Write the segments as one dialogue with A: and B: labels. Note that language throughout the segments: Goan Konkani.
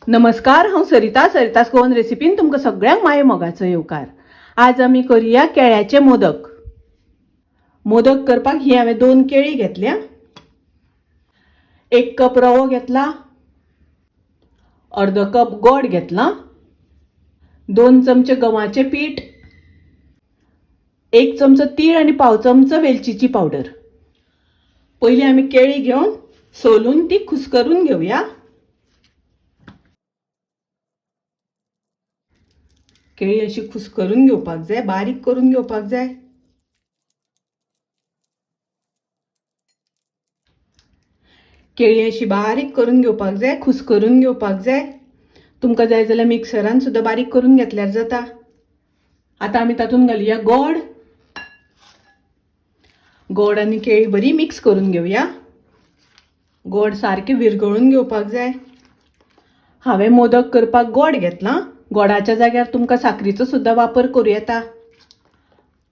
A: नमस्कार, हांव सरिता. सरितास गोवन रेसिपीन तुमकां सगळ्यांक माये मोगाचो येवकार. आज आमी करुया केळ्याचे मोदक. मोदक करपाक ही हांवें 2 केळी घेतल्या, 1 कप रवो घेतला, अर्दो कप गोड घेतला, 2 चमचे गव्हाचे पीठ, 1 चमचो तीळ आनी 1/4 चमचो वेलचीची पावडर. पयलीं आमी केळी घेवन सोलून ती कुस्करून घेवया. केळी अशी कुस्करून घेवपाक जाय, बारीक करून घेवपाक जाय. केळी अशी बारीक करून घेवपाक जाय, कुस्करून घेवपाक जाय. तुमकां जाय जाल्यार मिक्सरान सुद्दां बारीक करून घेतल्यार जाता. आतां आमी तातूंत घालुया गोड. गोड आनी केळी बरी मिक्स करून घेवया. गोड सारकें विरगळून घेवपाक जाय. हांवें मोदक करपाक गोड घेतला. गोडाच्या जाग्यार तुमकां साकरीचो सुद्दां वापर करूं येता.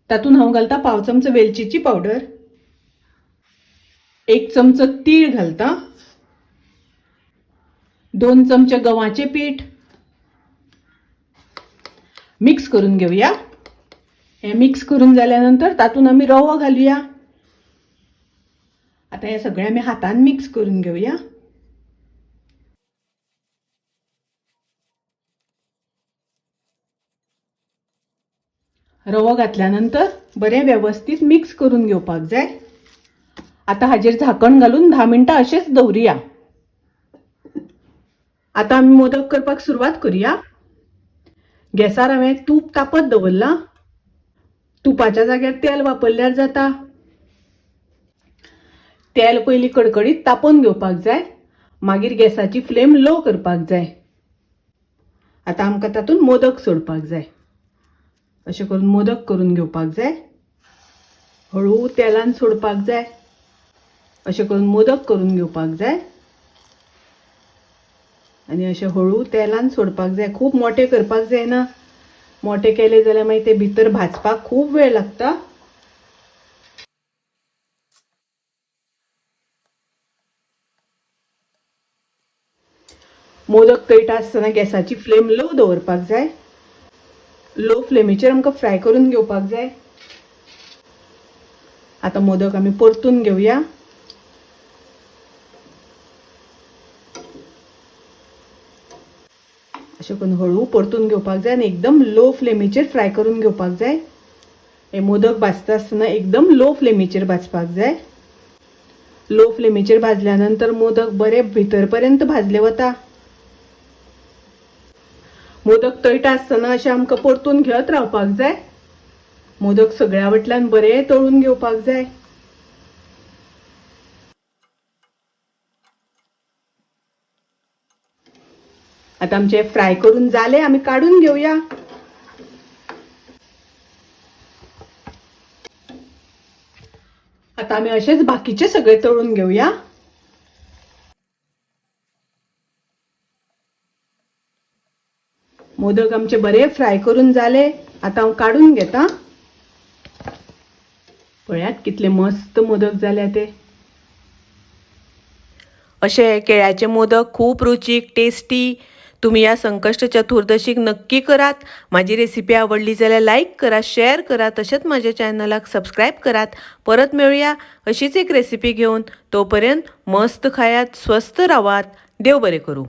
A: तातूंत हांव घालता 1/4 चमचो वेलचीची पावडर, 1 चमचो तीळ घालता, 2 चमचे गव्हाचे पीठ. मिक्स करून घेवया. हे मिक्स करून जाल्या नंतर तातूंत आमी रवो घालुया. आतां हे सगळें आमी हातान मिक्स करून घेवया. रवो घातल्या नंतर बरें वेवस्थीत मिक्स करून घेवपाक जाय. आतां हाजेर झाकण घालून 10 मिनटां अशेंच दवरुया. आतां आमी मोदक करपाक सुरवात करुया. गॅसार हांवें तूप तापत दवरलां. तुपाच्या जाग्यार तेल वापरल्यार जाता. तेल पयलीं कडकडीत तापोवन घेवपाक जाय, मागीर गॅसाची फ्लेम लो करपाक जाय. आतां आमकां तातूंत मोदक सोडपाक जाय. अशें करून मोदक करून घेवपाक जाय. हळू तेलान सोडपाक जाय. अशें करून मोदक करून घेवपाक जाय आनी अशें हळू तेलान सोडपाक जाय. खूब मोटे करपाक जायना. मोटे केले जाल्यार मागीर ते भितर भाजपाक खूब वेळ लागता. मोदक तळटा आसतना गॅसाची फ्लेम लो दवरपाक जाय. लो फ्लेमीचेर आमकां फ्राय करून घेवपाक जाय. आतां मोदक आमी परतून घेवया. अशें करून हळू परतून घेवपाक जाय आनी एकदम लो फ्लेमीचेर फ्राय करून घेवपाक जाय. हे मोदक भाजता आसतना एकदम लो फ्लेमीचेर भाजपाक जाय. लो फ्लेमीचेर भाजल्या नंतर मोदक बरे भितर पर्यंत भाजले वता. मोदक तळटा आसतना अशें आमकां परतून घेत रावपाक जाय. मोदक सगळ्या वटल्यान बरे तळून घेवपाक जाय. आतां आमचे फ्राय करून जाले, आमी काडून घेवया. आतां आमी अशेच बाकीचे सगळे तळून घेवया. मोदक आमचे बरे फ्राय करून जाले. आतां हांव काडून घेता. पळयात कितले मस्त मोदक जाले ते. अशे केळ्याचे मोदक खूब रुचीक, टेस्टी. तुमी ह्या संकश्ट चतुर्दशीक नक्की करात. म्हाजी रेसिपी आवडली जाल्यार लायक करा, शेअर करा, तशेंच म्हाज्या चॅनलाक सबस्क्रायब करात. परत मेळुया अशीच एक रेसिपी घेवन. तोपर्यंत मस्त खायात, स्वस्थ रावात. देव बरें करूं.